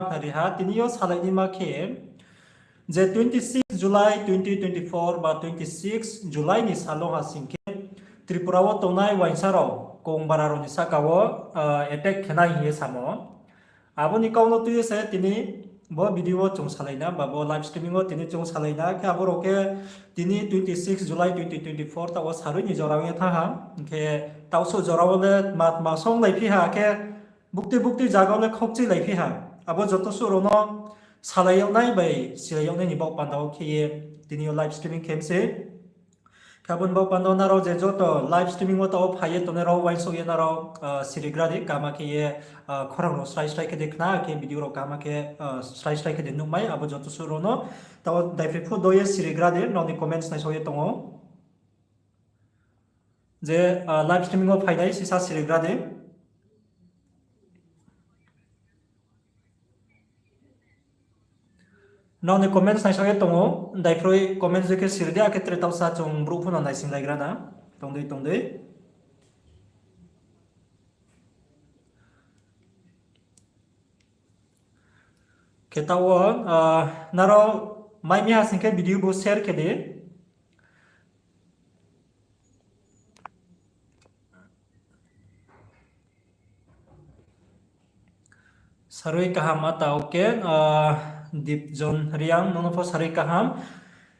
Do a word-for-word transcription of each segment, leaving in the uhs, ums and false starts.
khna ri ha, tini yo salai naima khe, je twenty six July twenty twenty four ba twenty six July ni sal wo ha sing khe Tripura wo tongnai uaingsa rao Kongbara rao ni sahka wo attack khe nai hing ye samo. Abo ni kau no tui ye se tini bo video wo chung salai na, ba bo live streaming wo tini chung salai na, khe abo rao khe tini twenty six July twenty twenty four taoh wo sarui ni jora ong ye thanng ha, hing khe taoh suh jora wo le tma tma songlai phi ha, khe bukti bukti zaga wo le khaukchui lai phi ha. Abo joto suh rao no salai yag nai bai silai yag nai ni baoh panda wo khe ye tini yo live streaming khe mi se. Khe abo ni baoh panda wo nrao je joto live streaming wo taoh wo phai ye tongnai rao uaingsouh ye nrao sirigra di, kaham khe ye khorang rao srai srai khe de khna, khe video rao kaham khe srai srai khe de nuhmai, abo joto suh rao no taoh wo daiphroi phuh do ye sirigra di, nrao ni comments naisao ye tong ou. Je live streaming wo phainai sisa sirigra di. Nrao ni comments naisao ye tong ou, daiphroi comments dei khe siri di, akhe tre taohsa chung brouh pho no naisinglaigra na. Tong dei, tong dei. Khe taoh wo, nrao mai mi ha sing khe video bo share khe di. Sarui kaham ata, okay, Dipjon Reang, nono pho sarui kaham.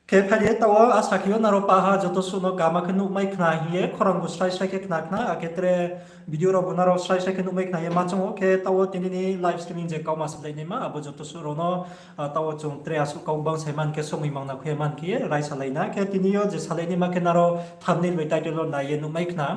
Khe phai di, taoh wo asa khe yo nrao paha joto suh no kaham khe nuhmai khna hing ye, khorang bo srai srai khe khna khna, akhe tre video rao bo nrao srai srai khe nuhmai khna ye ma choung ou, khe taoh wo tini ni live streaming je kauma salai naima, abo joto suh rao no, taoh wo chung tre asuh kau gbang sai man khe somoi mangna khui man khe ye raisalai na, khe tini yo je salai naima khe nrao thumbnail bai title wo nai ye nuhmai khna.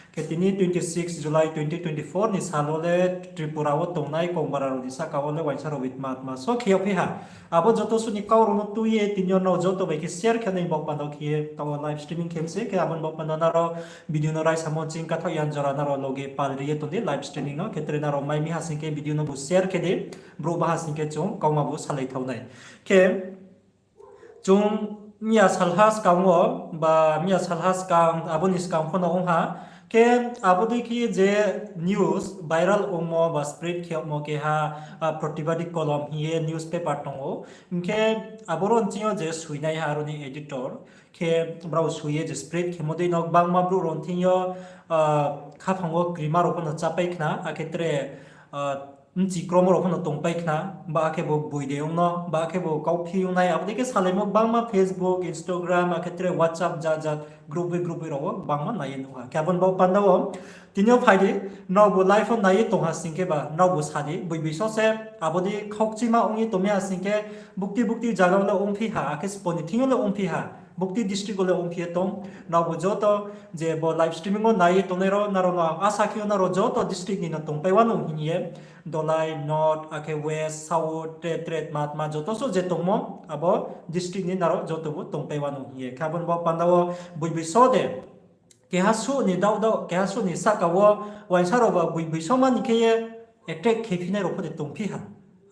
Khe tini twenty six July twenty twenty four ni sal wo le Tripura wo tongnai Kongbara rao ni sahka wo le uaingsa rao bai tma tma so khe yagphi ha. Abo joto suh ni kau rao no tui ye tini yo nrao joto bai khe share khe nai baoh panda wo khe ye taoh wo live streaming khe mi se, khe abo ni baoh panda nrao video no raisamo ching kathaoh yan jora nrao loge pal ri ye tong di live streaming no, khe tre nrao mai mi ha sing khe video no bo share khe di, brouh ba ha sing khe chung kauma bo salai thao nai. Khe chung miya salha skang wo, ba miya salha skang, abo ni skang pho no ong ha. Khe abo dei khe je news viral ongmo ba spread khe yagmo keha, Protibadi Kolom hing ye newspaper tong ou. Hing khe aboro nching yo je soinaiha aro ni editor, khe brao soi ye je spread khemo dei no gbangma brouh rao thing yo, khaphang wo krima rao pho no chápai khna, akhe tre bchi kromo rao pho no tongpai khna, ba akhe bo boi de ong no, ba akhe bo kauphi ong nai, abo dei khe salaimo gbangma Facebook, Instagram, akhe tre WhatsApp, jat jat group bai group bai rao wo gbangma nai ye nuh ha. Khe abo ni baoh panda wo tini yo phai di, nrao bo live wo nai ye tong ha sing khe ba nrao bo sa di, boiboi so se abo dei khaukchima ong ye tong mi ha sing khe, bukti bukti zaga wo le ongphi ha, akhe spo ni thing yo le ongphi ha, bukti district wo le ongphi ye tong, nrao bo joto je bo live streaming wo nai ye tongnai rao, nrao no ang asa khe yo nrao joto district ni no tongpai wanou hing ye, Dolai, North, akhe West, South, tre tre tma tma joto suh je tongmo, abo district ni nrao joto bo tongpai wanou hing ye. Khe abo ni baoh panda wo boiboi so de keha suh ni daoh daoh, keha suh ni sahka wo uaingsa rao ba boiboi so mani khe ye attack khe phinai rao pho de tongphi ha.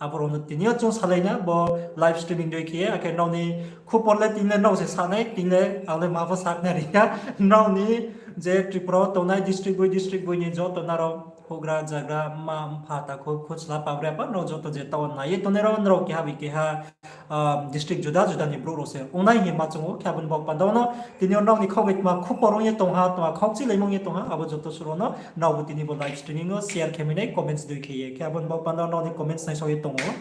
Abo rao no tini yo chung salai na bo live streaming dei khe ye, akhe nrao ni khupor le tini le nrao se sa nai, tini le ang le ma pho sakhnari ya. Nrao ni je Tripura wo tongnai district boi district boi ni joto nrao houhgra zagra, mma mpha takhu khuchla pabra pha, nrao joto je taoh wo nai ye tongnai rao, nrao keha bai keha district juda juda ni brouh rao se ong nai hing ye ma choung ou. Khe abo ni baoh panda wo no tini yo nrao ni khaoh bai tma khupor ong ye tong ha, tma khaukchilaimo ong ye tong ha, abo joto suh rao no nrao bo tini bo live streaming wo share khe mai nai comments dei khe ye. Khe abo ni baoh panda wo nrao ni comments naisao ye tong ou.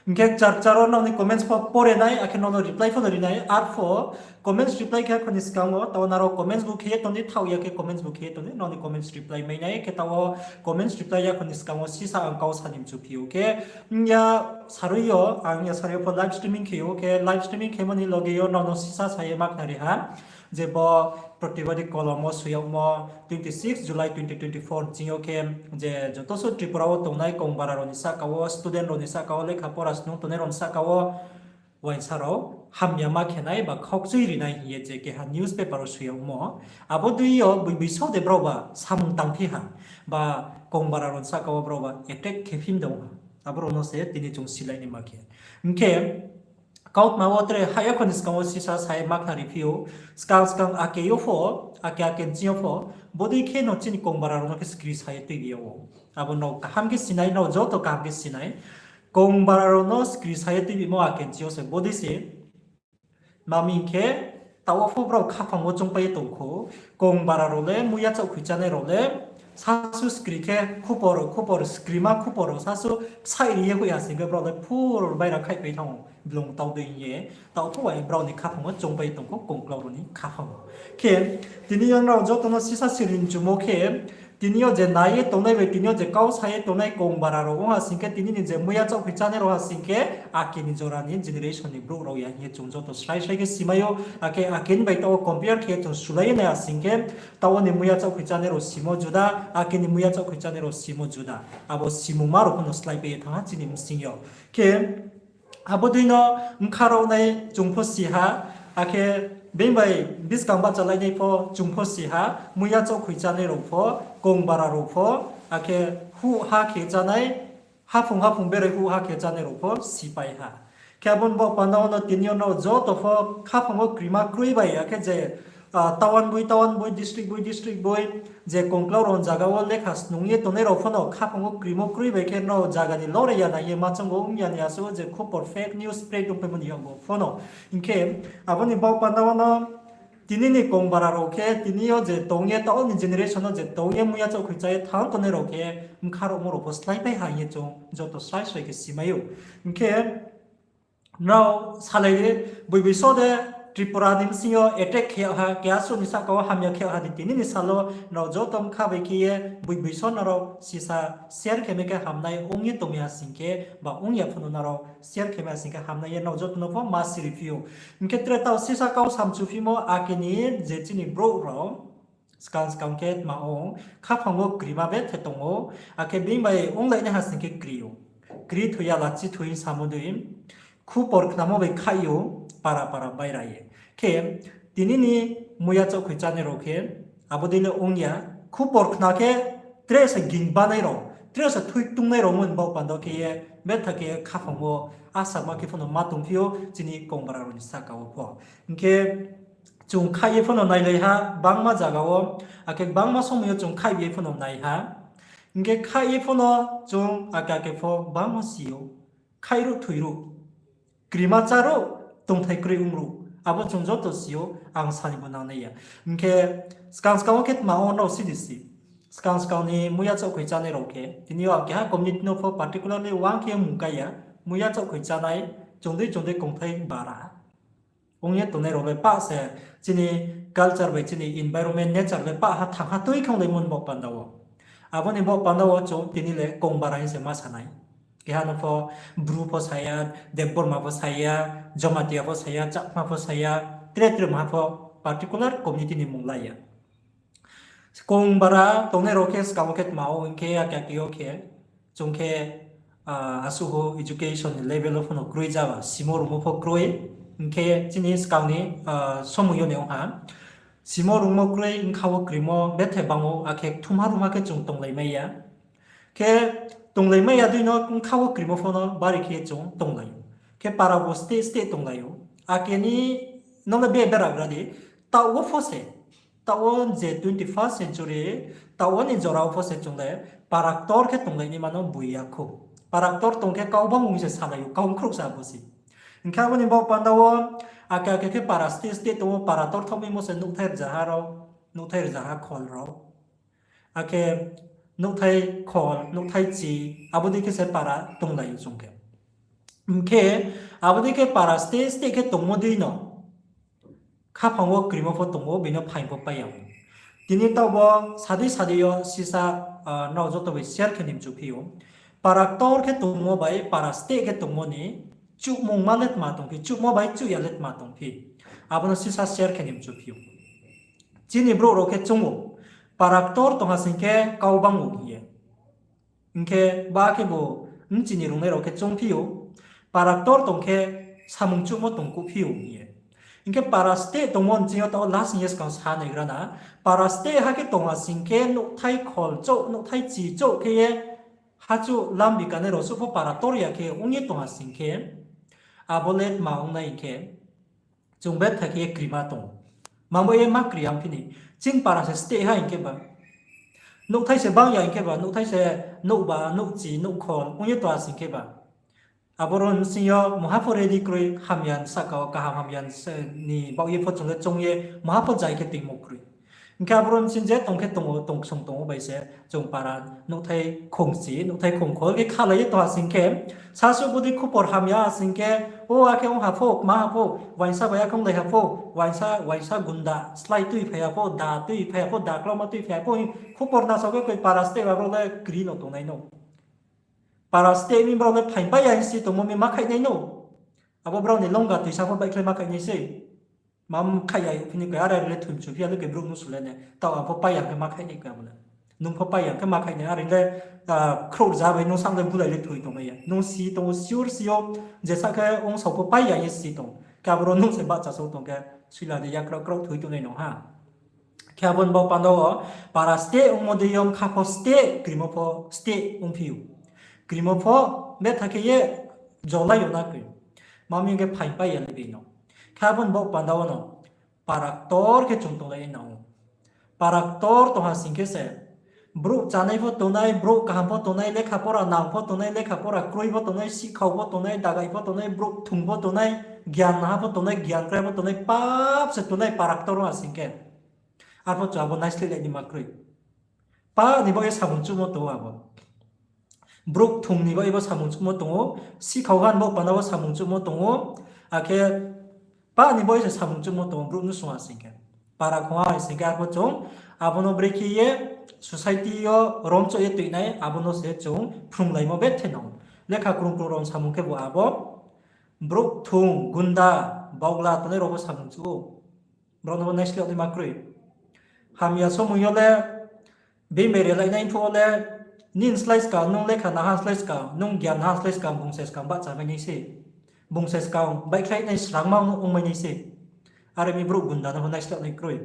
Hing khe kchar kchar wo nrao ni comments pho pore nai, akhe nrao no reply pho no ri nai. Arpho comments reply khe ya kho ni skang wo, taoh nrao comments bu khe ye tong di, thaoh ya khe comments bu khe ye tong di, nrao ni comments reply mai nai. Khe taoh wo comments reply ya kho ni skang wo sisa ang kau sa ni mchu phi ou. Khe ya sarui yo, ang ya sarui yo pho live streaming khe ou, khe live streaming khemo ni loge yo nrao no sisa sa ye ma khnari ha. Je bo Protibadi Kolom wo soi yagmo twenty six July twenty twenty four ching yo khe je joto suh Tripura wo tongnai Kongbara rao ni sahka wo, student rao ni sahka wo, lekha pora snung tongnai rao ni sahka wo uaingsa rao hamyama khe nai ba khaukchui ri nai hing ye je keha newspaper wo soi yagmo, abo dei yo boiboi so de brao ba samung tangphi ha, ba Kongbara rao ni sahka wo brao ba attack khe phi mdong ha, abo rao no se tini chung silai naima khe. Hing khe Kautma wo tre ha yakho ni skang wo sisa sa ye ma khnari phi ou, skang skang ake yo pho, ake ake nching yo pho, bodei khe no chini Kongbara rao no khe skri sa ye tuibi yag ou. Abo no kaham khe sinai, nrao joto kaham khe sinai. Kongbara rao no skri sa ye tuibimo ake nching yo se bodei se. Tma hing khe, taoh wo pho brao khaphang wo choungpai ye tongkhou. Kongbara rao le, muiya chaohkhoi chánai rao le, sasu skri khe khupor, khupor, skrima khupor rao sasu bsaih ri ye hoih ha sing khe brao le phur baira khaihpai thanng ou, blung tau dei hing ye. Taoh pho bai brao ni khaphang wo choungpai ye tongkhou, kongklau rao ni khaphang wo. Khe, tini yo nrao joto no sisa sirinchumo khe, tini yo je nai ye tongnai bai, tini yo je kau sa ye tongnai Kongbara rao ong ha sing khe, tini ni je muiya chaohkhoi chánai rao ha sing khe, ake ni jora ni generation ni brouh rao ya hing ye chung joto srai srai khe simai ou, akhe ake ni bai taoh wo compare khe ye chung sulai ye nai ha sing khe, taoh wo ni muiya chaohkhoi chánai rao simo juda, ake ni muiya chaohkhoi chánai rao simo juda. Abo simungma rao pho no sláipai ye thanng ha chini bsing yo. Khe, abo dei no bkha rao nai chung pho si ha, akhe being bai buskang bahchalainai pho chung pho si ha, muiya chaohkhoi chánai rao pho, Kongbara rao pho, akhe huh ha khe chánai, haphung haphung berai huh ha khe chánai rao pho sipai ha. Khe abo ni baoh panda wo no tini yo nrao joto pho khaphang wo krima kroi bai, akhe je, ah, town boi, town boi, district boi, district boi, je kongklau rao ni zaga wo lekha snung ye tongnai rao pho no khaphang wo krimo kroi bai khe nrao zaga ni lore ya nai ye ma chang ou, ong ya ni asuh wo je khupor fake news spread ongpaimo ni yag bo pho no. Hing khe abo ni baoh panda wo no tini ni Kongbara rao khe, tini yo je tong ye, taoh ni generation no je tong ye, muiya chaohkhoi chá ye thanng tongnai rao khe, bkha rao mo rao pho sláipai ha hing ye chung joto srai srai khe simai ou. Hing khe, nrao salai di, boiboi so de Tripura ni bsing yo attack khe yag ha, keha suh ni sahka wo hamya khe yag ha di, tini ni sal wo nrao joto bkha bai khe ye, boiboi so nrao sisa share khe mai khe hamnai ong ye tong mi ha sing khe, ba ong ya pho no nrao share khe mai ha sing khe hamnai ye, nrao joto no pho ma siri phi ou. Hing khe tre taoh sisa kau samchu phimo ake ni je chini brouh rao, skang skang khe tma ong, khaphang wo krima bethe tong ou, akhe being bai onglainai ha sing khe kri ou. Kri thoi ya lachi thoi samo dei, khupor khnamo bai khaih ou, para para baira ye. Khe, tini ni muiya chaohkhoi chánai rao khe, abo dei le ong ya, khupor khna khe, tre se ging banai rao, tre se thui ktungnai rao mo ni baoh panda khe ye, betha khe khaphang wo, asama khe pho no ma tongphi ou, chini Kongbara rao ni sahka wo pho. Hing khe, chung khaih ye pho no nailai ha, bangma zaga wo, akhe bangma somoi yo chung khaih ye pho no nai ha. Hing khe khaih ye pho no chung ake ake pho bangma si ou. Khaih ruh thoi ruh, krima chá ruh, tongthai kroi ong ruh, abo chung joto si ou, ang sa ni bo nangnai ya. Hing khe skang skang wo khe tma ong nrao si di si. Skang skang ni muiya chaohkhoi chánai rao khe, tini yo ang keha community no pho particularly wang khe mung kai ya, muiya chaohkhoi chánai, chung dei chung dei kongthai bara ong ye tongnai rao le pah se, chini culture bai chini environment, nature le pah ha thang ha tui khanglai mo ni baoh panda wo. Abo ni baoh panda wo chung tini le Kongbara hing se ma sa nai. Keha no pho Bru pho sa ya, Debbarma pho sa ya, Jamatia pho sa ya, Chakma pho sa ya, tre tre maha pho particular community ni mung la ya. Kongbara tongnai rao khe skang wo khe tma ong khe, ake ake yo khe, chung khe, ah, asuh ho education ni level wo pho no kroi jaba, simo rungmo pho kroi, hing khe chini skang ni, ah, somoi yo ni ong ha. Simo rungmo kroi, bkha wo krimo bethe bang ou, akhe kthumha rungha khe chung tonglai mai ya. Khe tonglai mai ya dei no bkha wo krimo pho no bari khe chung tonglai ou. Khe para bo state state tonglai ou. Ake ni no le be beragra di, taoh wo pho se, taoh wo je twenty-first century, taoh wo ni jora wo pho se chung le para ktor khe tonglai naima no boi ya khou. Para ktor tong khe kau bang ong se salai ou, kau khrouh sa bo se. Hing khe abo ni baoh panda wo, ake ake khe para state state tong ou, para ktor thaohmaimo se nouhthai rzaha rao, nouhthai rzaha khol rao. Akhe nouhthai khol, nouhthai chi, abo dei khe se para tonglai ou chung khe. Hing khe, abo dei khe para state state khe tongmo dei no, khaphang wo krimo pho tong ou, bini phaing pho pai ya ou. Tini taoh bo sadei sadei yo sisa, ah, nrao joto bai share khe ni mchu phi ou. Para ktor khe tongmo bai para state khe tongmo ni chuhmungma le tma tong phi, chuhmo bai chuh ya le tma tong phi. Abo no sisa share khe ni mchu phi ou. Chini brouh rao khe choung ou, para ktor tong ha sing khe kau bang ou hing ye. Hing khe ba khe bo bchini rungnai rao khe choung phi ou, para ktor tong khe samung chuhmo tong kuh phi ou hing ye. Hing khe para state tongmo nching yo taoh last ni ye skang sa naigra na, para state ha khe tong ha sing khe nouhthai khol chouh, nouhthai chi chouh khe ye, hachuh lam bikanai rao suh pho para ktor ya khe ong ye tong ha sing khe, Abo le tma ong nai hing khe, chung betha khe ye krima tong. Mamo ye ma kri ang phini. Ching para se steh ha hing khe ba, nouhthai se bang ya hing khe ba, nouhthai se nouhba, nouhchi, nouhkhol ong ye tong ha sing khe ba, aboro bsing yo mungha pho ready kroi, hamya ni sahka wo kaham hamya ni baoh ye pho chung le choung ye mungha pho jai khe toingmo kroi. Hing khe aboro bsing je tong khe tong ou, tong ksung tong ou bai se chung para nouhthai khongchi, nouhthai khongkhol khe khalai ye tong ha sing khe, sasuh bodei khupor hamya ha sing khe, o akhe ong ha pho, kma ha pho, uaingsa bai akhe onglai ha pho, uaingsa, uaingsa gunda slái tuiphai ha pho, da tuiphai ha pho, da klauma tuiphai ha pho, khupor nasao khe koi para steh ba brouh le kri no tongnai no. Para steh mi brao le phaingpai ya hing si tongmo mi ma khaih nai no. Abo brao ni longga toisa pho baihkhlai ma khaih nai sei. Ma khaih ya phini koi, are le thoi mchu phi ya le koi brouh no su le ne. Taoh ang pho pai ya khe ma khaih nai koi abo le. Nung pho pai ya khe ma khaih nai, are le, khrouh rza bai nung sam le bulai le thoi tongmai ya. Nung si tong ou, sure si ou, jesa khe ong sao pho pai ya ye si tong. Khe aboro nung se bahchasao tong khe, suila de ya kraoh kraoh thoi tongnai no ha. Khe abo ni baoh panda wo, para steh ongmo dei yo mkha pho steh, krimo pho steh ongphi ou. Krimo pho betha khe ye jolai yo na koi. Ma mi hing khe phaingpai ya le bini no. Khe abo ni baoh panda wo no, para ktor khe chung tonglai ye nang ou. Para ktor tong ha sing khe se, brouh chánai pho tongnai, brouh kaham pho tongnai, lekha pora nang pho tongnai, lekha pora kroi pho tongnai, sihkhao pho tongnai, dagai pho tongnai, brouh kthung pho tongnai, gian naha pho tongnai, gian krai pho tongnai, pap se tongnai para ktor ong ha sing khe. Arpho chung abo naisleh lai ni ma kroi. Pa ni baoh ye samung chuhmo tong ou abo. Brouh kthung ni baoh ye bo samung chuhmo tong ou, sihkhao ha ni baoh panda wo samung chuhmo tong ou, akhe pa ni baoh ye se samung chuhmo tong ou, brouh no sung ha sing khe. Para khong ha sing khe arpho chung, abo no brekhe ye society yo romchoh ye tuinai, abo no se chung phrunglaimo bethe nang ou. Lekha krung krung rao ni samung khebu abo, brouh kthung, gunda, baohla tongnai rao pho samung chuh ou. Brao no bo naisleh ni ma kroi. Hamya somoi yo le, bini bai relai nai phuh wo le, nini slái skang, nung lekha naha slái skang, nung gian naha slái skang, bung se skang bahcha mai nai se. Bung se skang baihkhlai nai srangma ongmai nai se. Are mi brouh gunda no pho naisleh nai kroi.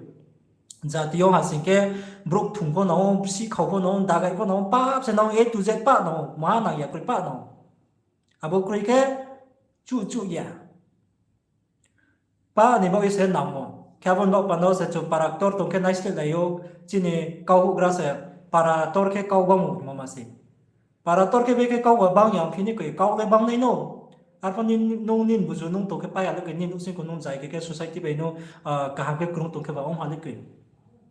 Jati yo ha sing khe, brouh kthung pho nang ou, sihkhao pho nang ou, dagai pho nang ou, pap se nang ou, A to Z pah nang ou, maha nang ya kroi pah nang ou. Abo kroi khe, chuh chuh ya. Pa ni baoh ye se nangmo. Khe abo ni baoh panda wo se chung para ktor tong khe naisleh lai ou, chini kau houhgra se para ktor khe kau bangmo hingmo ma se. Para ktor khe bekhe kau ba bang ya phini koi, kau le bang nai no. Arpho nung nini buzu nung tong khe pai ya le koi, nini nouhsing kho nung jai khe, khe society bai no, kaham khe krung tong khe ba ong ha le koi.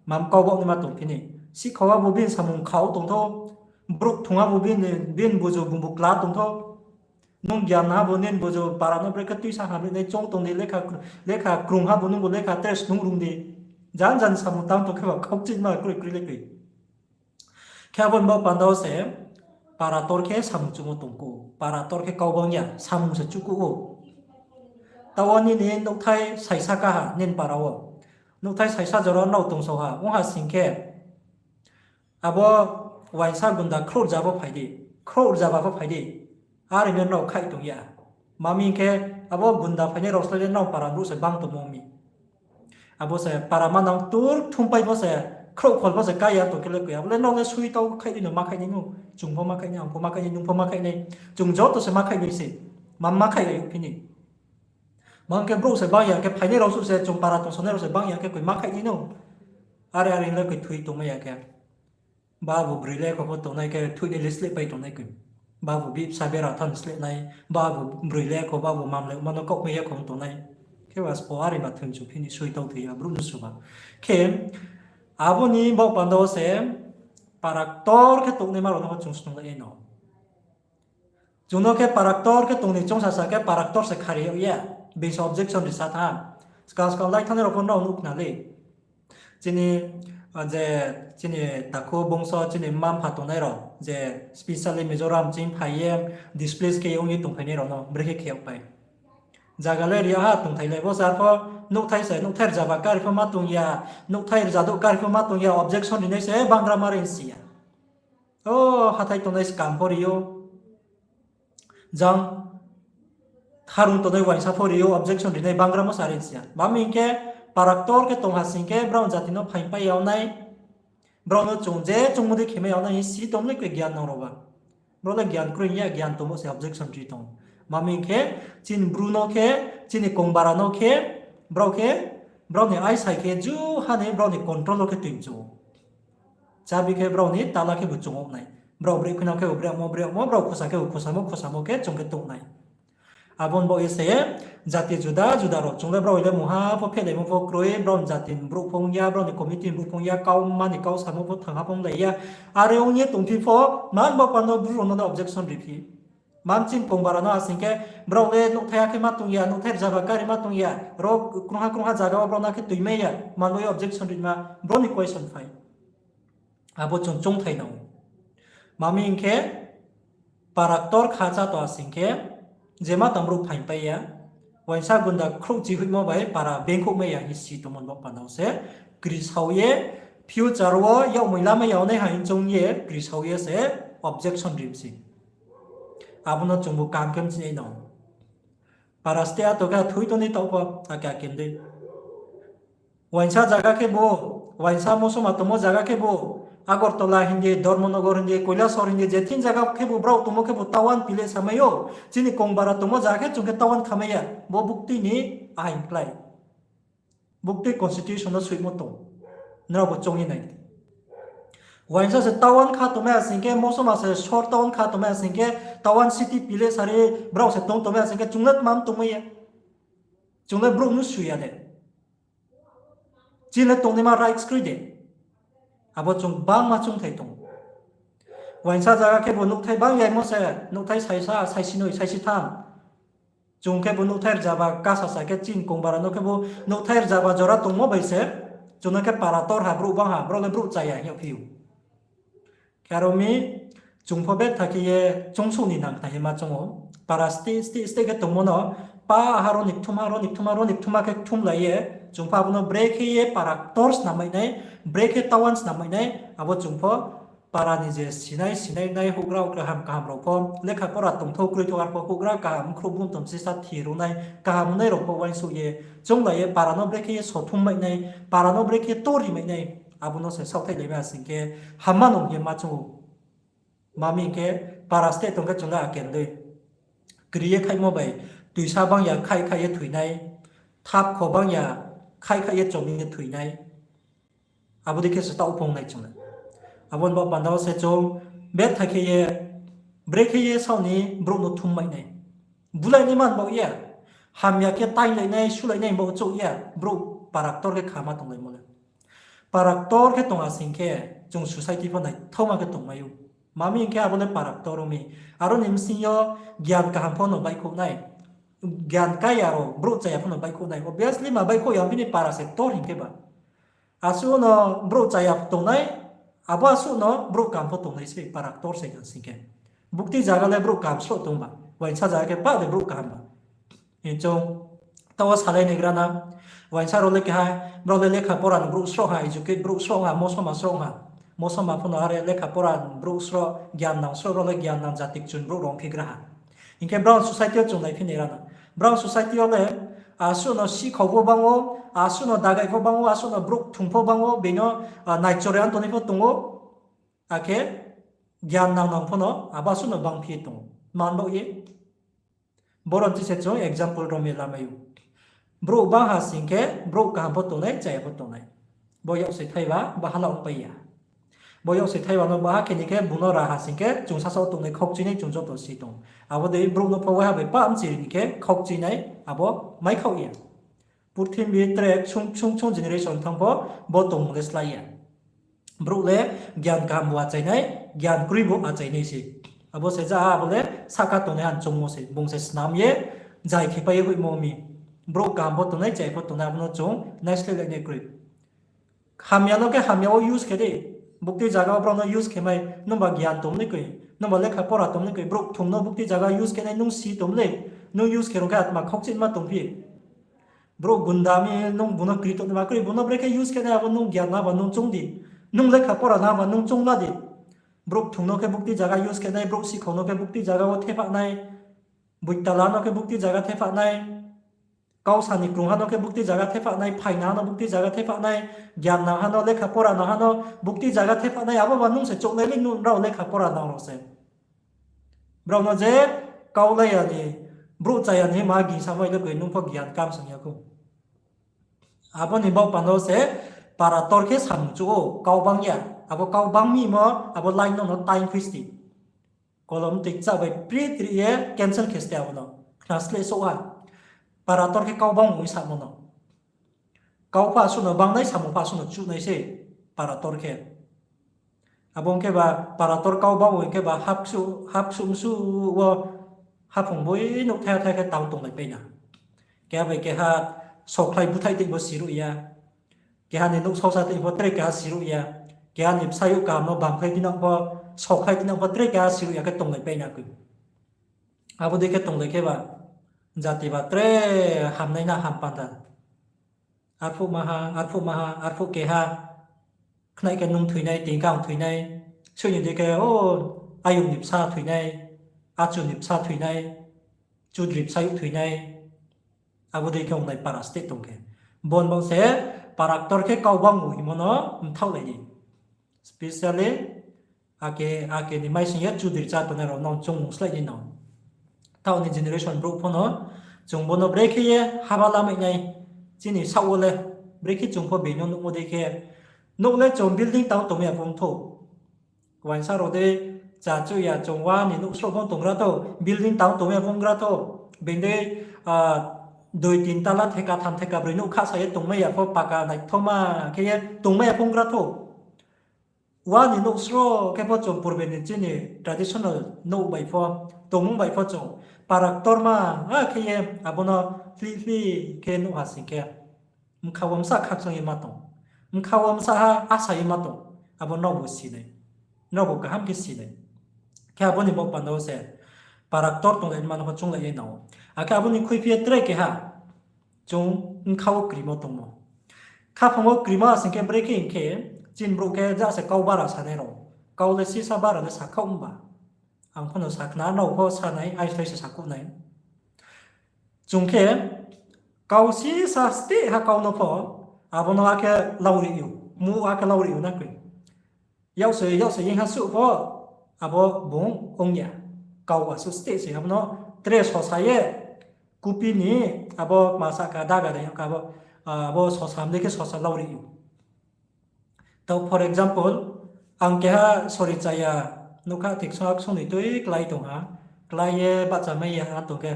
Mam kau baoh naima tong phini. Sihkhao abo bini samung khao tong thou. Brouh kthung abo bini, bini buzu bungbu kla tong thou. Nung gian ha bo nini buzu para no brekhe tuisa hamri nai choung tong di, lekha krung ha bo nungbu lekha tre snung rung di. Jan jan samung tang tong khe ba khaukchima kroi kroi le koi. Khe abo ni baoh panda wo se para ktor khe samung chuhmo tong kouh, para ktor khe kau bang ya, samung se chuh kouh ou. Taoh wo nini nouhthai saisa kaha nini para wo. Nouhthai saisa jora nrao tongsao ha, ong ha sing khe, abo uaingsa gunda khrouh rza pho phai di, khrouh rza ba pho phai di. Are no nrao khaih tong ya. Ma mi hing khe, abo gunda phainai rao slái le nrao para brouh se bang tongmo mi. Abo se para manang tur thumpai pho se, khrouh khol pho se kái ya tong khe le koi. Abo le nrao le sui tau khaih di no ma khaih nai no. Chung pho ma khaih nai, ang pho ma khaih nai, nung pho ma khaih nai. Chung joto se ma khaih nai se. Ma ma khaih ya phini. Ma hing khe brouh se bang ya khe phainai rao suh se, chung para tongsaonai rao se bang ya khe koi ma khaih nai no. Are are hing le koi thoi tongmai ya khe. Babu broi le kho pho tongnai khe thoi nai le slehpai tongnai koi. Babu bihbsa bera than sleh nai, babu broi le kho, babu mamle ma no kaohmai ya kho tongnai. Khe ba spo are ma thoi mchu phini soi tau thoi ya brouh no suba. Khe abo ni baoh panda wo se para ktor khe tongnaima rao no chung snunglai ye no. Chung no khe para ktor khe tong ni choung sasa khe para ktor se khari yag ya. Bini se objection risa tha. Skang skang lai thanngnai rao pho nrao nuh khna le. Chini, je, chini takhu bongso, chini mma mpha tongnai rao, je specially Mizoram ching phai ye displace khe ong ye tongphainai rao no brekhe khe yagpai. Zaga le ri ya ha tongthai le, bo se arpho nouhthai se, nouhthai rzaba kari pho ma tong ya, nouhthai rzadouh kari pho ma tong ya, objection rinai se bangrama ri si ya. O, hathái tongnai skam pho ri ou. Jang tharung tongnai uaingsa pho ri ou, objection rinai bangramo sa ri si ya. Ma mi hing khe para ktor khe tong ha sing khe brao jati no phaingpai yag nai. Brao no chung je chungmo dei khemai yag nai hing si tongmo le koi gian nang rao ba. Brao le gian kroi ya, gian tongmo se objection ri tong. Mami hing khe, chini Bru no khe, chini kongbara no khe, brao khe, brao ni aisai khe juha ni brao ni control wo khe tui mchu ou. Chabi khe brao ni tala khebu chung ou nai. Brao brehkhuinang khebu brehmo brehmo, brao khusa khebu khusamo khusamo khe chung khe tong nai. Abo ni baoh ye se jati juda juda rao chung le brao le mungha pho phehlaimo pho kroi, brao ni jati ni brouh pho ong ya, brao ni committee ni brouh pho ong ya, kau mani kau samo pho thangha pho onglai ya. Are ong ye tongphi pho, man bo panda Bru rao no objection riphi. Man chini kongbara no asing khe, brao le nouhthai akhe ma tong ya, nouhthai rzaba kari ma tong ya, ro krungha krungha zaga wo brao no akhe tuimai ya, man bo ye objection rima, brao ni question phai. Abo chung choungthai nang ou. Mami hing khe, para ktor kha chá tong asing khe, je ma tang brouh phaingpai ya, uaingsa gunda khrouhchi hoihmo bai para bengkhouh mai ya hing si tongmo ni baoh panda wo se, kri sao ye, future wo yakmoi lamai ya nai ha hing choung ye kri sao ye se objection ri mi se. Abo no chungbu kaham khe mchinai nang ou. Para state ato khe thoi tong ni taoh pho, ake ake dei. Uaingsa zaga khebu, uaingsa mosoma tongmo zaga khebu, Agartala hing di, Dharmanagar hing di, Kailasahar hing di, je thing zaga khebu brao tongmo khebu tawan pile samai ou. Chini kongbara tongmo zaga khe chung khe tawan khamai ya. Bo buktui ni ain klái. Buktui constitution no soimo tong. Nrao bo choung ye nai di. Uaingsa se tawan kha tongmai asing khe, mosoma se sor tawan kha tongmai asing khe, tawan city pile sari brao se tong tongmai asing khe, chung le tma tongmai ya. Chung le brouh no sui ya de. Chini le tongnaima rights kroi de. Abo chung bangma choungthai tong. Uaingsa zaga khebu nouhthai bang yaimo se, nouhthai saisa, saisinoi, saisitham. Chung khebu nouhthai rzaba kasasa khe chini kongbara no khebu nouhthai rzaba jora tongmo bai se, chung no khe para ktor ha, brouh bang ha, brao le brouh cha ya hing yagphi ou. Khe aro mi, chung pho betha khe ye choungsouh ni nang khnai ye ma choung ou. Para state, state, state khe tongmo no, pa ha ro ni kthumha, ro ni kthumha, ro ni kthumha khe kthumlai ye, chung pho abo no brekhe ye para ktor snam mai nai, brekhe tawan snam mai nai, abo chung pho para ni je sinai, sinai nai houhgra, houhgra ham kaham rao pho, lekha pora tongthou kroithou ar pho houhgra kaham khrouh bung tom sisa thir ong nai, kaham ong nai rao pho uaingsouh ye, chounglai ye para no brekhe ye sothum mai nai, para no brekhe tori mai nai, abo no se saohthaihlai mai asing khe, hamma nung ye ma choung ou. Mami hing khe para state tong khe chung le aken dei. Kri ye khaihmo bai, tuisa bang ya khaih khaih ye thoi nai, thap kho bang ya khaih khaih ye chom ye thoi nai. Abo dei khe se taoh phung nai chung le. Abo ni baoh panda wo se chung betha khe ye, brekhe ye saoh ni brouh no thum mai nai. Bulai nai man baoh ya. Hamya khe tainglai nai, sulai nai baoh chouh ya. Brouh para ktor khe khama tonglaimo le. Para ktor khe tong asing khe, chung society pho naithaoma khe tongmai ou. Mami hing khe abo le para ktor ong mi. Aro ni bsing yo gyan kaham pho no baihkhouh nai. Gyan kaya rao, brouh chaya pho no baihkhouh nai. Obviously ma baihkhouh ya, bini para se ktor hing khe ba. Asuh no brouh chaya tongnai, abo asuh no brouh kaham pho tongnai se para ktor se hing sing khe. Bukti zaga le brouh kaham sroh tong ba, uaingsa zaga khe pah de brouh kaham ba. Hing chung, taoh wo salai naigra na, uaingsa rao le keha, brao le lekha pora ni brouh sroh ha, educate brouh sroh ha, mosoma sroh ha. Mosoma pho no are lekha pora ni brouh sroh, gyan nang sroh, brao le gyan nang jati kchun brouh rao ongphi gra ha. Hing khe brao society wo chung naiphi naigra na. Brao society wo le, asuh no sikhau pho bang ou, asuh no dagai pho bang ou, asuh no brouh kthung pho bang ou, beino, naichore antonai pho tong ou, akhe gyan nang nang pho no, abo asuh no bangphi tong ou. Man baoh ye. Boro ni se chung example rom ye lamai ou. Brouh bang ha sing khe, brouh kaham pho tongnai, chaya pho tongnai. Bo yaksi thaiba, bahala ongpai ya. Bo yaksi thaiba no baha khe ni khe, bung no ra ha sing khe, chung sasao tongnai khaukchuinai chung joto si tong. Abo dei brouh no pho waiha bai pah mchiri ni khe, khaukchuinai, abo mai khaoh ya. Purthimbi tre ksung ksung generation thanng pho, bo tongmung le slái ya. Brouh le gyan kaham bo achainai, gyan kroi bo achainai se. Abo se ja abo le sahka tongnai ha choungmo se, bung se snam ye, jai khepai ye hoihmo mi. Brouh kaham pho tongnai, chaya pho tongnai, abo no chung naisleh lai nai kroi. Hamya no khe hamya wo use khe di. Bukti zaga wo brao no use khe mai, nungba gyan tong ni kroi, nungba lekha pora tong ni kroi, brouh kthung no bukti zaga use khe nai, nung si tong le, nung use khe rung khe atma khaukchuima tongphi. Brouh gunda mi nung bung no kri tong ni ma kroi, bung no brekhe use khe nai, abo nung gyan na ba nung choung di. Nung lekha pora na ba nung choung la di. Brouh kthung no khe bukti zaga use khe nai, brouh sikhau no khe bukti zaga wo thepha nai, boitala no khe bukti zaga thepha nai, kau sa ni krungha no khe bukti zaga thepha nai, phainang ha no bukti zaga thepha nai, gyan nang ha no, lekha pora nang ha no bukti zaga thepha nai, abo ba nung se choungnai le nung rao lekha pora nang rao se. Brao no je kau lai ya ni, Brouh chaya ni ma gingsa mai le koi nung pho gian kam song ya khou. Abo ni baoh panda se para tor khe samung chu ou, kau bang ya. Abo kau bang mi mo, abo line no no time khuisti. Kolom tui kcha bai prit ri ye cancel khe ste abo no. Khna sleh souh ha. Para tor khe kau bang ong samo no. Kau pha suh no bang nai, samung pha suh no chuh nai se para tor khe. Abo ong khe ba para tor kau bang ong khe ba hapsuh, hapsuh msuh wo haphung boi nouh thai thai khe tang tonglai pai na. Keha bai keha sokhlai búthaih tei bo siruh ya. Keha ni nouh saosa tei pho tre keha siruh ya. Keha ni bsayouh kaham no bamkhlai tinang pho, sokhlai tinang pho tre keha siruh ya khe tonglai pai na koi. Abo dei khe tonglai khe ba, jati ba tre hamnai na ham panda. Arphuh maha, arphuh maha, arphuh keha. Khnai khe nung thoinai, tini khe ang thoinai. Soini dei khe, o, ayung ni bsa thoinai, achu ni bsa thoinai, chudri bsayouh thoinai. Abo dei khe ongnai para state tong khe. Bon bo se para ktor khe kau bang bo himo no mthaohlai di. Specially, ake, ake ni maising ye chudri chá tongnai rao no chung mung slái di no. Taoh ni generation brouh pho no, chung bo no brekhe ye haba lamai nai, chini saoh wo le, brekhe chung pho being no nuhmo dei khe, nouh le chung building tang tongmai ya phung thou. Uaingsa rao dei, chá chu ya chung wa ni nouh sroh phung tonggra thou, building tang tongmai ya phung gra thou, being dei, dui tin tala theka tham theka broi nouh khasa ye tongmai ya pho paka naithoma khe ye tongmai ya phung gra thou. Wa ni nouh sroh khe pho chung purbe ni chini traditional nouh bai pho, tongmung bai pho chung para ktorma, a khe ye abo no hli hli khe nuh ha sing khe, mkha wo msa khakchang ye ma tong, mkha wo msa ha asa ye ma tong, abo nraobu si nai, nraobu kaham khe si nai. Khe abo ni baoh panda wo se para ktor tonglai ma no pho chunglai ye nang ou. Akhe abo ni khuiphi ye tre keha chung mkha wo krimo tongmo. Khaphang wo krimo asing khe brekhe hing khe, chini brouh khe ja se kau bara sanai rao. Kau le sisa bara le sakhaoh mba. Ang pho no sakhna nrao pho sanai, aislai se sakuh nai. Chung khe kau sisa steh ha kau no pho, abo no akhe lauri ou, mu akhe lauri ou na koi. Yak se, yak se yeng ha suh pho, abo bung ong ya. Kau asuh steh se abo no tre sosa ye, kupi ni, abo masa ka daga dei ka abo, abo sosa mdei khe sosa lauri ou. Tao for example, ang keha sori chaya, nukha thik song ak song ni tui klái tong ha, klái ye bahcha mai ya ha tong khe.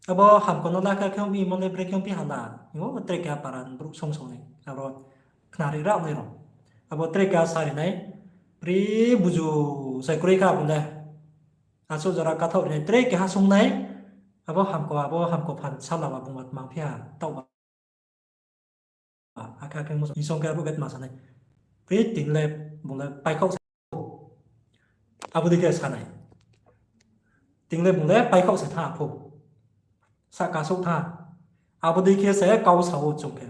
Abo hamko no lakha khe ong mi mo le brekhe ongphi ha la, o tre keha para brouh song song nai, abo khnari rao nai rao. Abo tre keha sari nai, pri buju sai kroi kha abo le. Asuh jora kathaoh ri nai, tre keha song nai, abo hamko, abo hamko phan sala ba bung ma tmang phi ha, taoh ba. Akhe akhe muso isong khe abo betma sanai. Pri ting le bung le paikhaoh sa. Abo dei khe sanai. Ting le bung le paikhaoh se tha pho. Sahka souh tha. Abo dei khe se kau sa ou chung khe.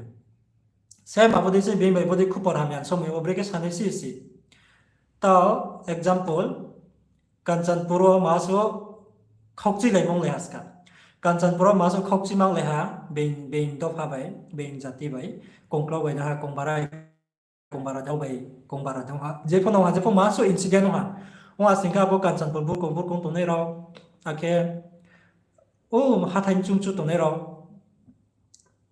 Same abo dei se being bai bo dei khupor hamya somoi wo brekhe sanai si si. Tao example, Kanchanpur wo ma suh khaukchi laimung le ha ska. Kanchanpur wo ma suh khaukchi mang le ha, being, being dopha bai, being jati bai, kongklau bai na ha, kongbara, kongbara dao bai, kongbara dao ha. Jepho no ha, jepho ma suh incident ong ha. Ong ha sing khe abo Kanchanpur burkong burkong tongnai rao, akhe, o hathái chungchu tongnai rao,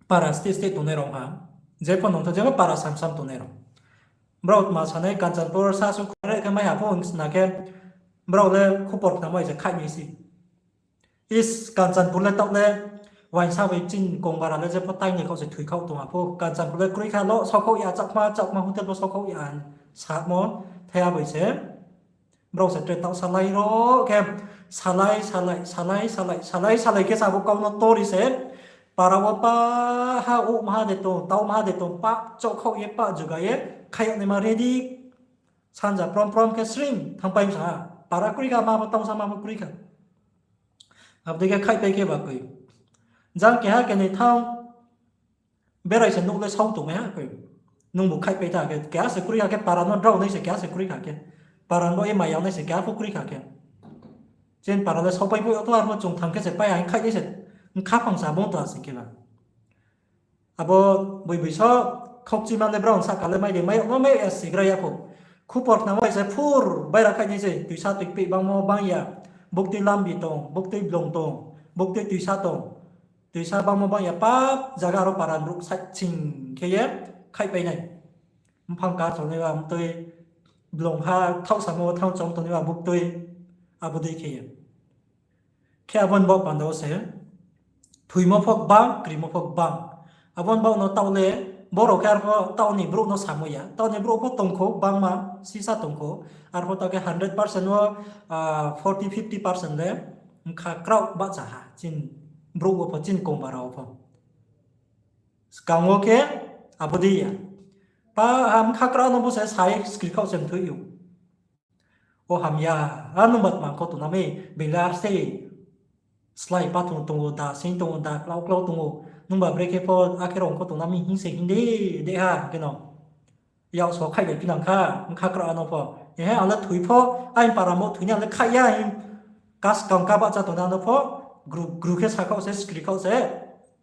para state state tongnai rao ha, jepho nongtha jepho para samsam tongnai rao. Brao tma sanai Kanchanpur sa suh khare khe mai ha pho ong sna khe, brao le khupor khnamai se khaih nai si. Is Kanchanpur le taoh le, uaingsa bai chini kongbara le jepho tainai khaoh se thoikhaoh tong ha pho, Kanchanpur le kroi kha lo, saokhaoh ya, Chakma, Chakma hotel pho saokhaoh ya, samo, thaiha bai se. Brao se tre taoh salai ro khe, salai, salai, salai, salai, salai, salai khe sabo kau no tori se, para wo pa ha, o maha de tong, tau maha de tong, pa chouhkhaoh ye, pa juga ye, khaih yag naima ready, sanja prom prom khe sring thangpai sa ha, para kroi kha, ma bo tongsa ma bo kroi kha. Abo dei khe khaihpai khe ba koi. Jang keha kenoi thang, berai se nouh le sao tongmai ha koi. Nungbu khaihpai tha khe, keha se kroi kha khe, para no drao nai se keha se kroi kha khe. Para no e maya nai se keha pho kroi kha khe. Chini para le saopai pho yag tho, arpho chung thang khe se pai ha, khaih nai se, khaphang sa bung tong ha sing khe ba. Abo boi boi so, khaukchima le brao sahka le mai de, mai yag no mai ya sigra ya kho. Khupor khnamo bai se phur baira khaih nai se, tuisa tuipeih bangmo bang ya, buktui lambi tong, buktui blong tong, Buktui tuisa tong. Tuisa bangmo bang ya pap zaga aro para brouh side sing khe ye khaihpai nai. Mphang ka tongnai ba mtui, blong ha thaoh samo thanng chong tongnai ba buktui, abo dei khe ye. Khe abo ni baoh panda wo se, thoimo pho gbang, krimo pho gbang. Abo ni baoh no taoh le, boro khe arpho taoh ni brouh no samo ya. Taoh ni brouh pho tongkho, gbangma, sisa tongkho. Arpho taoh khe hundred percent wo, forty, fifty percent le, mkha kraoh bahcha ha, chini brouh wo pho, chini kongba rao wo pho. Skang wo khe, abo dei ya. Pa, ha mkha kraoh no bo se sai skri khaoh se mthoi ou. O hamya, a nungba tma kho tongna mi, being le ar se slái pathung tong ou, da sing tong ou, da klau klau tong ou, nungba brekhe pho akhe rao kho tongna mi hing se hing di, de ha, khe no. Yak so khaih bai phinang kha, mkha kraoh no pho. Ehe, ang le thoi pho, aini para mo thoi ni ang le khaih ya, hing, kaskang ka bahcha tongnai no pho, gru, gru khe sa khaoh se, skri khaoh se,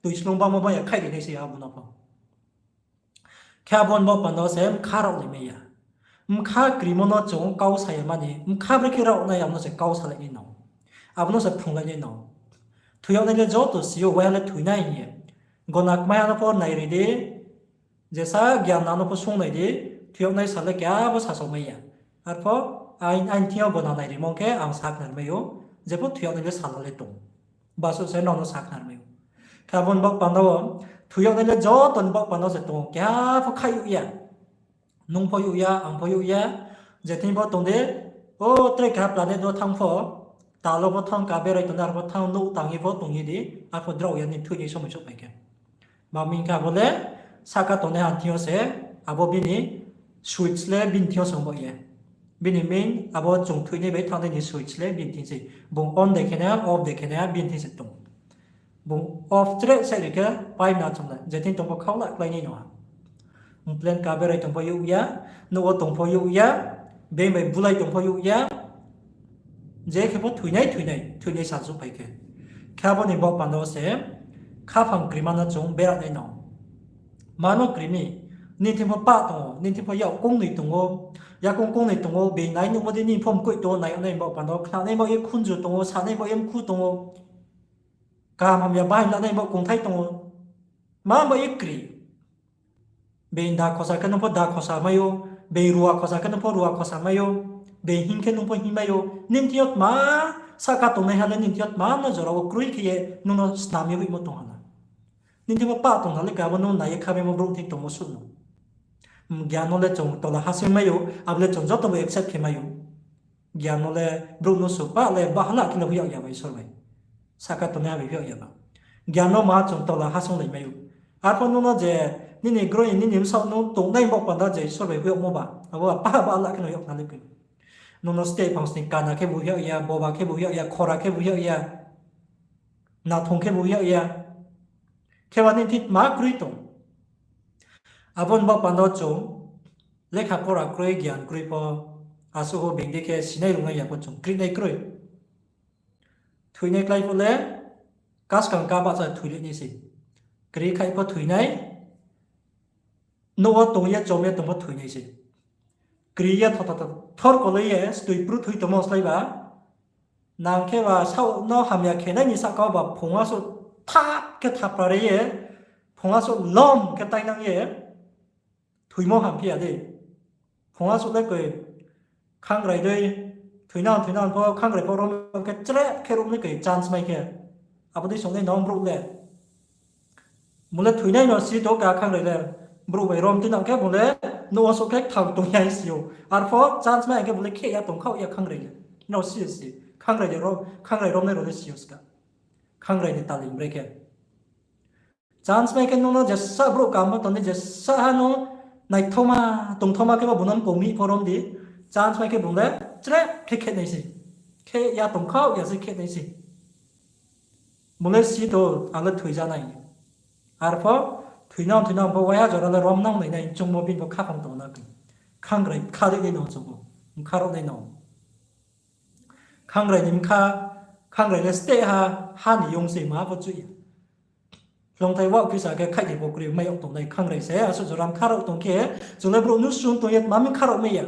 toi slung bangmo bang ya khaih ri nai se abo no pho. Khe abo ni baoh panda wo se mkha raoh lai mai ya. Mkha krimo no chung kau sa ya mani, mkha brekhe raoh nai abo no se kau salai nai nang. Abo no se phrunglai nai nang. Thoi yag nai le joto si ou, waiha le thoi nai hing ye. Gona kmai ha no pho nai ri di, jesa gyan na no pho sung nai di, thoi yag nai sa le keha bo sasao mai ya. Arpho, aini, aini thing yo gona nai rimo khe ang sakhnari mai ou, jepho thoi yag nai le sala le tong. Basuh se nrao no sakhnari mai ou. Khe abo ni baoh panda wo, thoi yag nai le joto ni baoh panda wo se tong ou, keha pho khaih yag ya. Nung pho yag ya, ang pho yag ya, je thing pho tong de, o tre keha planet wo thanng pho, tal wo pho thanng, ka berai tongnai arpho thanng, nouh tang ye pho tong ye di, arpho drao ya ni thoi ni somoi souhphai khe. Ma hing khe abo le, sahka tongnai ha thing yo se, abo bini switch le bini thing yo se ong baoh ye. Bini main, abo chung thoinai bai thanngnai ni switch le bini thing se. Bung on de khe nai, off de khe nai, bini thing se tong. Bung off chre saih ri khe, pai na chung le, je thing tong pho khau la klái nai no ha. Plane ka berai tong pho yag ya, nouh wo tong pho yag ya, being bai bulai tong pho yag ya, je khe pho thoinai, thoinai, thoinai sa souhphai khe. Khe abo ni baoh panda wo se, khaphang krima no chung bera nai no. Ma no kri mi, nini thing pho pah tong ou, nini thing pho yak kongnoi tong ou, yakoung kongnoi tong ou, being nai nuhmo dei nini pho mkoih tong ou, nai yag nai baoh panda wo, khnanai baoh ye khunju tong ou, sanai baoh ye mkhu tong ou, kaham hamya bahai lanai baoh kongthai tong ou, ma baoh ye kri. Being da khosa khe nung pho da khosa mai ou, being rua khosa khe nung pho rua khosa mai ou, being hing khe nung pho hing mai ou, nini thing yo tma, sahka tongnaiha le nini thing yo tma no jora wo kroi khe ye nung no snam ye hoihmo tong ha na. Nini thing pho pah tong ha le khe abo nung nai ye kha maimo brouh thing tongmo suh no. Gyan no le chung tola ha sing mai ou, abo le chung joto bo accept khe mai ou. Gyan no le brouh no suh pah le bahala khe le hoih yag ya bai Isor bai. Sahka tongnaiha bai hoih yag ya ba. Gyan no ma chung tola ha sung lai mai ou. Arpho nung no je nini groi nini bsaoh nung tongnai baoh panda je Isor bai hoih yagmo ba, abo ba pah bahala khe no hoih yag na le koi. Nung no steh phang sning kana khe bo hoih yag ya, boba khe bo hoih yag ya, khora khe bo hoih yag ya, nathong khe bo hoih yag ya. Kheba nini thing tma kroi tong. Abo ni baoh panda wo chung lekha pora kroi, gyan kroi pho, asuh ho being dei khe sinai rungnai ya pho chung krinai kroi. Thoinai klái phuh le, kaskang ka bahcha thoi le nai se. Kri khaih pho thoinai, nouh wo tong ye chom ye tong pho thoinai se. Kri ye tho tho tho thor koloi ye stoi pruthoi tongmo slái ba, nang khe ba saoh no hamya khe nai ni sahka wo ba phung asuh thap khe thapra ri ye, phung asuh lom khe tainang ye, thoimo hamphi ya dei. Phung asuh le koi khangrai dei, thoinang thoinang pho khangrai pho rom khe chrep khe rom ni koi chance mai khe. Abo dei song nai nang brouh le. Bung le thoinai no si tong ka khangrai le. Brouh bai rom tinang khe bung le nouh wo souh khe kthang tong ya si ou. Arpho chance mai khe bung le kheh ya tong khaoh ya khangrai le. Nrao si si. Khangrai le rom, khangrai romnai rao le si ou ska. Khangrai ni taling bre khe. Chance mai khe nung no jesa brouh kaham tong di, jesa ha no naithaoma, tongthaoma khe ba bung no mkong mi pho rom di. Chance mai khe bung le chrep khe khe nai se. Khe ya tong khaoh ya se khe nai se. Bung le si tong, ang le thoi ja nai. Arpho thoinang thoinang pho waiha jora le romnang nai nai, chungmo bini pho khaphang tong na koi. Khangrai kha dei nai no chung bo. Mkha raoh nai no. Khangrai ni mkha, khangrai le steh ha, ha ni yong se ma pho chuih ya. Hloungthai wa kisa khe khaih ni bo kroi mai yag tongnai khangrai se, asuh jora mkha raoh tong khe, chung le brouh nusu tong ye tma mi mkha raoh mai ya.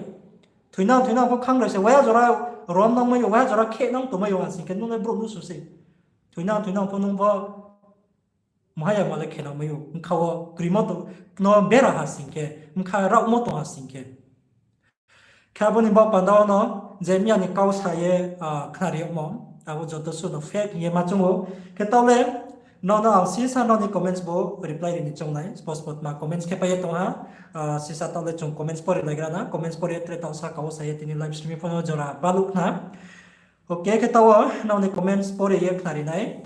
Thoinang thoinang pho khangrai se, waiha jora romnang mai ou, waiha jora khehnang tong mai ou, ha sing khe nung le brouh nusu se. Thoinang, thoinang pho nung pho mhayama le khenang mai ou. Bkha wo krimo tong, no bera ha sing khe, bkha raohmo tong ha sing khe. Khe abo ni baoh panda wo no, je miya ni kau sa ye, ah, khnari yagmo, abo joto suh no fake hing ye ma choung ou. Khe taoh le, nrao no ang sisa nrao ni comments bo reply ri ni choung nai, spo spo tma comments khe pai ye tong ha, ah, sisa taoh le chung comments pori lai gra na, comments pori ye tre taoh sa kau sa ye tini live streaming pho no jora baluh khna. Okay, khe taoh wo nrao ni comments pori ye khnari nai.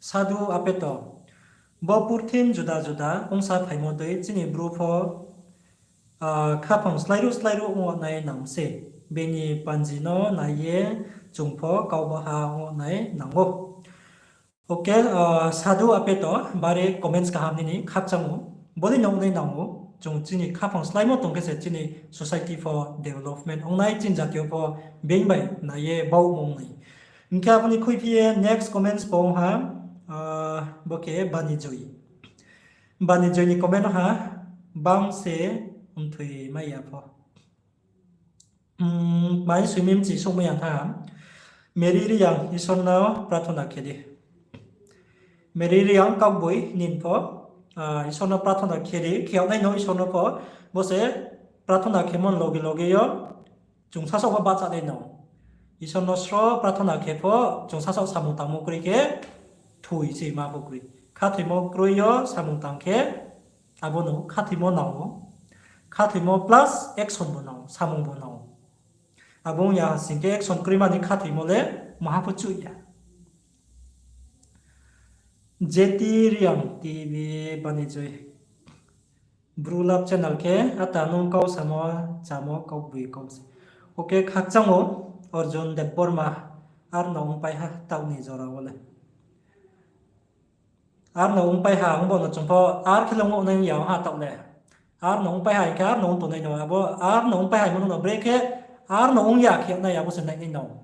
Sadhu Apeto. Bo purthim juda juda ongsa phaimo dei chini Bru pho, ah, khaphang slái ruh slái ruh ong nai nang se. Bini panji no nai ye chung pho kaubaha ong nai nang ou. Okay, ah, Sadhu Apeto, bari comments kaham nini khakchang ou. Bodei no ong nai nang ou, chung chini khaphang sláimo tong khe se chini society pho development ong nai, chini jati yo pho being bai nai ye baumo ong nai. Hing khe abo ni khuiphi ye next comments bo ong ha, ah, bo khe Bani Joy. Bani Joy ni comment ha, bang se mthoi mai ya pho. Hmm, mai sui mi mchi souhmai ya tha. Mary Reang, Isor no prathona khe di. Mary Reang kaugboino pho, ah, Isor no prathona khe di, khe yag nai no Isor no pho, bo se prathona khemo loge loge yo, chung sasaoh pho bahcha nai no. Isor no sro prathona khe pho, chung sasaoh samung tangmo kroi khe, thoi se ma pho kroi. Khathoimo kroi yo samung tang khe, abo no khathoimo nang ou. Khathoimo plus action bo nang ou, samung bo nang ou. Abo ong ya sing khe action kroima ni khathoimo le maha pho chuh ya. J T Reang T V Bani Joy. Bru Love channel khe ata nung kau samo, chamo, kaugboi kau se. Okay, khakchang ou, Arjun Debbarma, ar no ongpai ha taoh ni jora wo le. Ar no ongpai ha, ongbo no chung pho, ar khe le ong nai ya ha taoh le. Ar no ongpai ha hing khe ar no ong tongnai no, abo ar no ongpai ha hingmo no bre khe, ar no ong ya khe nai abo se nai nai no.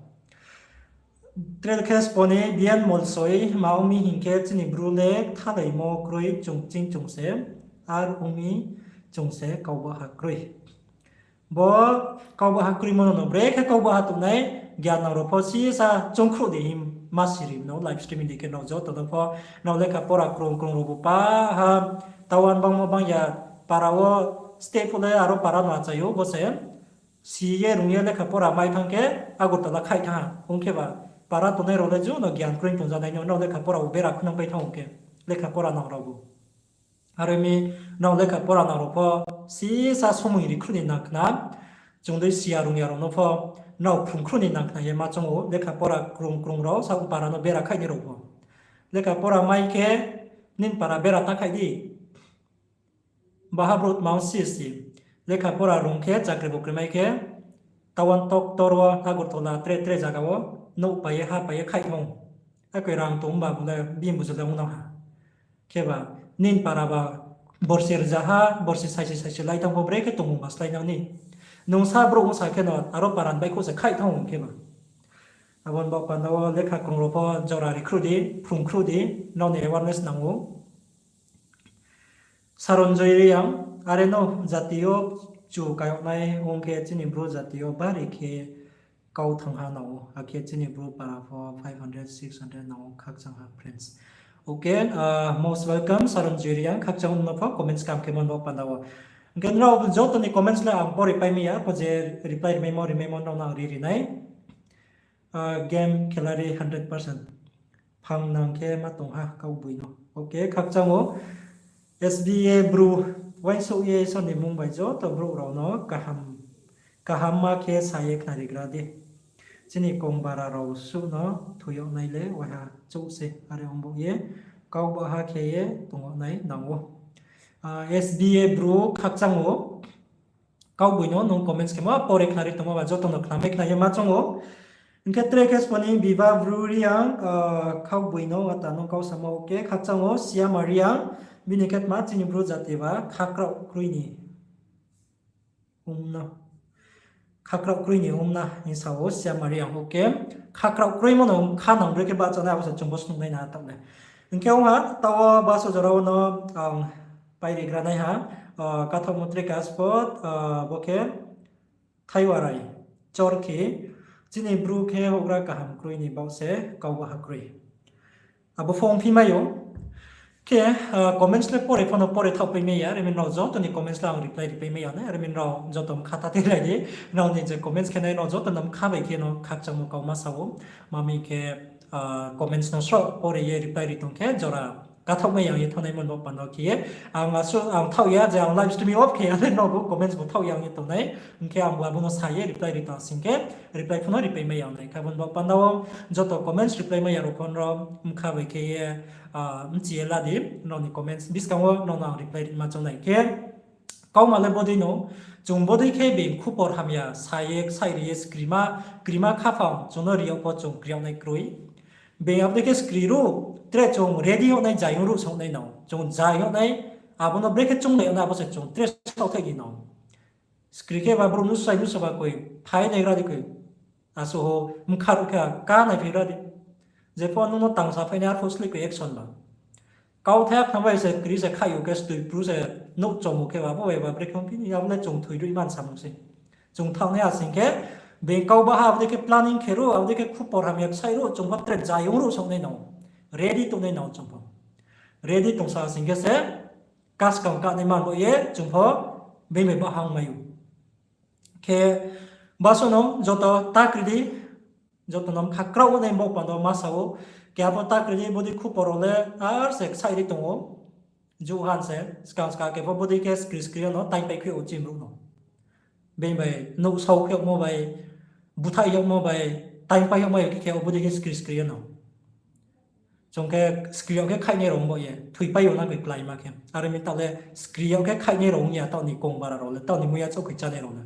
Tre khe spo ni Bian Molsoi, ma ong mi hing khe chini Bru le thalaimo kroi chung ching chung se, ar ong mi chung se kaubaha kroi. Bo kaubaha kroimo no bre khe kaubaha tongnai, gian nang rao pho sisa choungkhruh di hing ma siri no live streaming di khe nrao joto no pho, nrao lekha pora krung krung rao bo pa ha, tawan bangmo bang ya, para wo step phuh le aro para no achai ou, bo se si ye rung ye lekha pora mai thanng khe Agartala khaih thanng ha. Ong khe ba para tongnai rao le ju no gian kroi tongjanai no, nrao lekha pora wo bera khunang pai thanng ong khe lekha pora nang rao bo. Are mi nrao lekha pora nang rao pho sisa somoi ri khruh ni nang khna, chung dei si ya rung ya rao no pho nrao phrung khruh ni nang khna ye ma choung ou, lekha pora krung krung rao sa para no bera khaih ni rao pho. Lekha pora mai khe nini para bera ta khaih di. Baha brouh tma ong si si. Lekha pora rung khe chakri bukri mai khe, tawan toktor wo, Agartala tre tre zaga wo nouh pai ye, ha pai ye khaih thanng ou. Akoi rang tong ba bung le bini buzu le ong nang ha. Khe ba, nini para ba borsi rzaha, borsi saisi saisi lai thanng pho bre khe tongmung ba slái nang ni. Nung sa brouh ong sa khe no, aro para ni baihkhouh se khaih thanng ou khe ba. Abo ni baoh panda wo lekha krung rao pho jora ri khruh di, phrung khruh di, nrao ni awareness nang ou. Saronjoy Reang, are no jati yo chu kayag nai ong khe chini Bru jati yo bari khe kau thanng ha nang ou, akhe chini Bru para pho five hundred, six hundred nang ou, khakchang ha friends. Okay, ah, most welcome Saronjoy Reang, khakchang no pho comments kam khe mon bo panda wo. Hing khe nrao joto ni comments le ang pori pai mi ya, ko je reply rimaimo rimaimo nrao no ang ri ri nai. Ah, game khelari hundred percent. Phang nang khe ma tong ha kaugboi no. Okay, khakchang ou. S B A Bru, uaingsouh ye Isor ni mmung bai joto brouh rao no kaham, kaham ma khe sa ye khnarigra di. Chini kong bara rao suh no thoi yag nai le waiha chouh se, are ong baoh ye kaubaha khe ye tong yag nai nang ou. Ah, S B A Bru khakchang ou. Kaugboi no nung comments khemo pore khnari tongmo ba joto no khnamai khna ye ma choung ou. Hing khe tre khe spo ni Biba Bru Reang, ah, kaugboi no ata nung kau samo, okay, khakchang ou Siama Reang, bini khe tma chini Bru jati ba khakraoh kroi ni ong no. Khakraoh kroi ni ong na hing sa ou Siama Reang, okay. Khakraoh kroimo no kha nang bre khe bahcha nai abo se chung bo snung nai na taoh le. Hing khe ong ha, taoh wo baso jora wo no ang pai rigra nai ha, ah, kathaohmo tre khe spot, ah, bo khe Thaiwarai, Chorkhi, chini Bru khe houhgra kaham kroi ni baoh se kaubaha kroi. Abo pho ongphi mai ou. Khe, comments le pore pho no pore thaohpai mai ya, are mi nrao joto ni comments le ang reply ripai mai ya nai, are mi nrao joto mkha ta tuilai di, nrao ni je comments khe nai nrao joto no mkha bai khe no khakchangmo kauma sa ou, ma mi khe, comments no sroh pore ye reply ri tong khe jora kathaoh mai ya ye thanngnaimo ni baoh panda khe ye, ang asuh ang thaoh ya je ang live streaming off khe ya le nrao bo comments bo thaoh ya ye tongnai, hing khe ang bo abo no sa ye reply ri tong sing khe, reply pho no ripai mai ya nai. Khe abo ni baoh panda wo joto comments reply mai ya rao pho nrao mkha bai khe ye, bchi ye la di, nrao ni comments buskang wo nrao no ang reply ri ma choung nai khe. Kauma le bodei no, chung bodei khe being khupor hamya sa ye, ksaih ri ye, krima, krima khaphang chung no ri yag pho chung kri yag nai kroi. Being abo dei khe skri ruh, tre chung ready yag nai, jayong ruh song nai no. Chung jayong nai, abo no brekhe chounglai yag nai, abo se chung tre saohthaih di no. Skri khe ba brouh nuhsrai nuhsrai ba koi, phai nai ra di koi. Asuh ho, mkha ruh khe ka nai phi ra di. Jepho nung no tangsa phai nai arphuh sleih koi action ba. Kauthai aphna bai se kri se khaih yo khe stui pru se nouh chomo khe ba, bo bai ba brekhe ongphi ni, abo le chung thoi ruh man samung sei. Chung thanng nai asing khe, being kau baha abo dei khe planning khe ruh, abo dei khe khupor hamya ksaih ruh, chung pho tre jayong ruh song nai no. Ready tongnai no chung pho. Ready tongsa asing khe se, kaskang kanai man bo ye chung pho being bai bahang mai ou. Khe basuh no joto ta kri di, joto no mkha kraoh nai bo panda ma sa ou, keha pho ta kri di, bodei khupor rao le ar se ksaih ri tong ou, juhan se, skang skang khe pho bodei khe skri skri yo no taingpai khui ou chim ruh no. Being bai nouh sao khe yagmo bai, búthaih yagmo bai, taingpai yagmo bai khe khe ou bodei khe skri skri yo no. Chung khe skri yag khe khaihnai rao ong bo ye, thoipai yo na koi kláima khe. Are mi taoh le skri yag khe khaihnai rao ong ya, taoh ni kongbara rao le, taoh ni muiya chouh khe chánai rao le.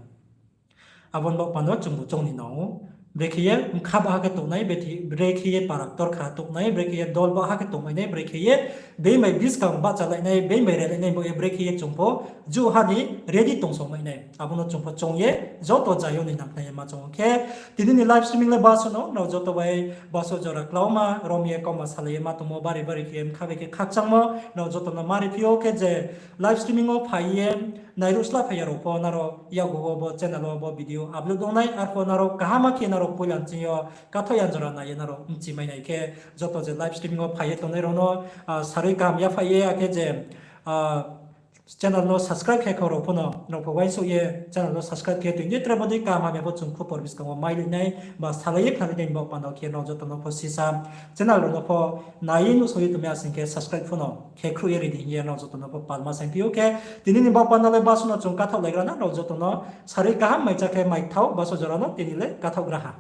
Abo ni baoh panda chung bo choung ni nang ou. Brekhe ye mkha baha khe tongnai, brekhe ye para ktor kha tongnai, brekhe ye dol baha khe tongmai nai, brekhe ye being bai buskang bahchalai nai, being bai relai nai bo ye, brekhe ye chung pho juha ni ready tongsong mai nai. Abo no chung pho choung ye, joto jayong ni nangkhlai ye ma choung ou khe, tini ni live streaming le basuh no, nrao joto bai basuh jora klauma rom ye kauma salai ye ma tongmo, bari bari khe mkha bai khe khakchangmo nrao joto no ma ri phi ou khe je live streaming wo phai ye nairuh sla phai ya rao pho nrao yakgu wo bo channel wo bo video upload ong nai, arpho nrao kaham khe nrao poila nching yo kathaoh ya jora nai ye nrao bchi mai nai khe, joto je live streaming wo phai ye tongnai rao no sarui kaham yaphaih ye, akhe je channel no subscribe khe kho rao pho no, nrao pho uaingsouh ye channel no subscribe khe tong di, tre bodei kaham hamya pho chung khupor buskang wo mailai nai, ba salai ye khnalai nai ni baoh panda khe nrao joto no pho sisa channel rao no pho nai ye nuhsao ye tongmai asing khe subscribe pho no khe khruh ye ri di hing ye nrao joto no pho palma saingphi ou khe, tini ni baoh panda le basuh no chung kathaohlaigra na, nrao joto no sarui kaham mai chá khe mai thao, basuh jora no tini le kathaohgra ha.